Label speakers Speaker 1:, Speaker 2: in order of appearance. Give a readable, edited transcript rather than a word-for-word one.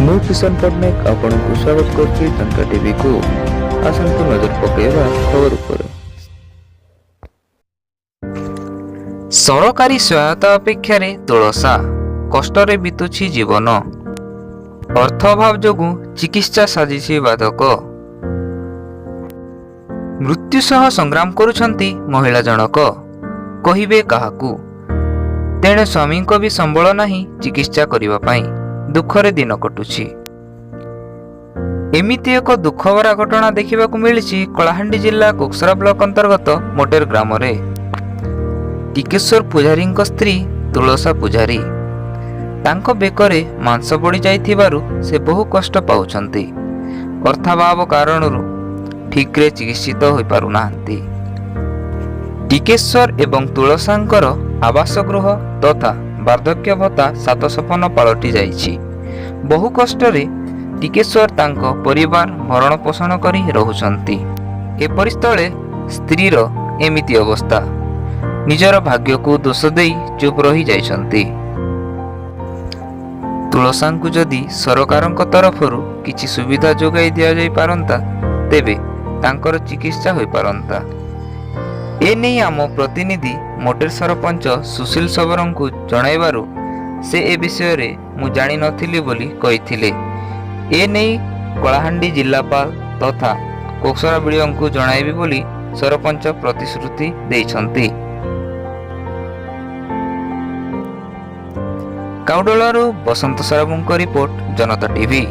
Speaker 1: ମୁଁ କିଷାନ ପଟ୍ଟନାୟକ ଆପଣଙ୍କୁ ସ୍ୱାଗତ କରୁଛି ଜନତା ଟିଭିକୁ। ଆସନ୍ତୁ ନଜର ପକାଇବା ଖବର ଉପରେ। ସରକାରୀ ସହାୟତା ଅପେକ୍ଷାରେ ତୁଳସା, କଷ୍ଟରେ ବିତୁଛି ଜୀବନ। ଅର୍ଥ ଅଭାବ ଯୋଗୁଁ ଚିକିତ୍ସା ସାଜିଛି ବାଧକ। ମୃତ୍ୟୁ ସହ ସଂଗ୍ରାମ କରୁଛନ୍ତି ମହିଳା ଜଣକ, କହିବେ କାହାକୁ? ତେଣେ ସ୍ୱାମୀଙ୍କ ବି ସମ୍ବଳ ନାହିଁ ଚିକିତ୍ସା କରିବା ପାଇଁ। ଦୁଃଖରେ ଦିନ କଟୁଛି। ଏମିତି ଏକ ଦୁଃଖଭରା ଘଟଣା ଦେଖିବାକୁ ମିଳିଛି କଳାହାଣ୍ଡି ଜିଲ୍ଲା କୋକସରା ବ୍ଲକ ଅନ୍ତର୍ଗତ ମୋଟେର ଗ୍ରାମରେ। ଟିକେଶ୍ୱର ପୂଜାରୀଙ୍କ ସ୍ତ୍ରୀ ତୁଳସା ପୂଜାରୀ, ତାଙ୍କ ବେକରେ ମାଂସ ପଡ଼ି ଯାଇଥିବାରୁ ସେ ବହୁ କଷ୍ଟ ପାଉଛନ୍ତି। ଅର୍ଥାଭାବ କାରଣରୁ ଠିକ୍ରେ ଚିକିତ୍ସିତ ହୋଇପାରୁନାହାନ୍ତି। ଟିକେଶ୍ୱର ଏବଂ ତୁଳସାଙ୍କର ଆବାସ ଗୃହ ତଥା ବାର୍ଦ୍ଧକ୍ୟ ଭତ୍ତା ସାତ ସପନ ପାଲଟି ଯାଇଛି। ବହୁ କଷ୍ଟରେ ଟିକେଶ୍ୱର ତାଙ୍କ ପରିବାର ଭରଣ ପୋଷଣ କରି ରହୁଛନ୍ତି। ଏପରି ସ୍ଥଳେ ସ୍ତ୍ରୀର ଏମିତି ଅବସ୍ଥା, ନିଜର ଭାଗ୍ୟକୁ ଦୋଷ ଦେଇ ଚୁପ୍ ରହି ଯାଇଛନ୍ତି। ତୁଳସାଙ୍କୁ ଯଦି ସରକାରଙ୍କ ତରଫରୁ କିଛି ସୁବିଧା ଯୋଗାଇ ଦିଆଯାଇ ପାରନ୍ତା, ତେବେ ତାଙ୍କର ଚିକିତ୍ସା ହୋଇପାରନ୍ତା। ଏନେଇ ଆମ ପ୍ରତିନିଧି ମୋଟେର ସରପଞ୍ଚ ସୁଶୀଲ ଶବରଙ୍କୁ ଜଣାଇବାରୁ ସେ ଏ ବିଷୟରେ ମୁଁ ଜାଣିନଥିଲି ବୋଲି କହିଥିଲେ। ଏନେଇ କଳାହାଣ୍ଡି ଜିଲ୍ଲାପାଳ ତଥା କୋକସରା ବିଡ଼ିଓଙ୍କୁ ଜଣାଇବି ବୋଲି ସରପଞ୍ଚ ପ୍ରତିଶ୍ରୁତି ଦେଇଛନ୍ତି। କାଉଡୋଳାରୁ ବସନ୍ତ ସାରବୁଙ୍କ ରିପୋର୍ଟ, ଜନତା ଟିଭି।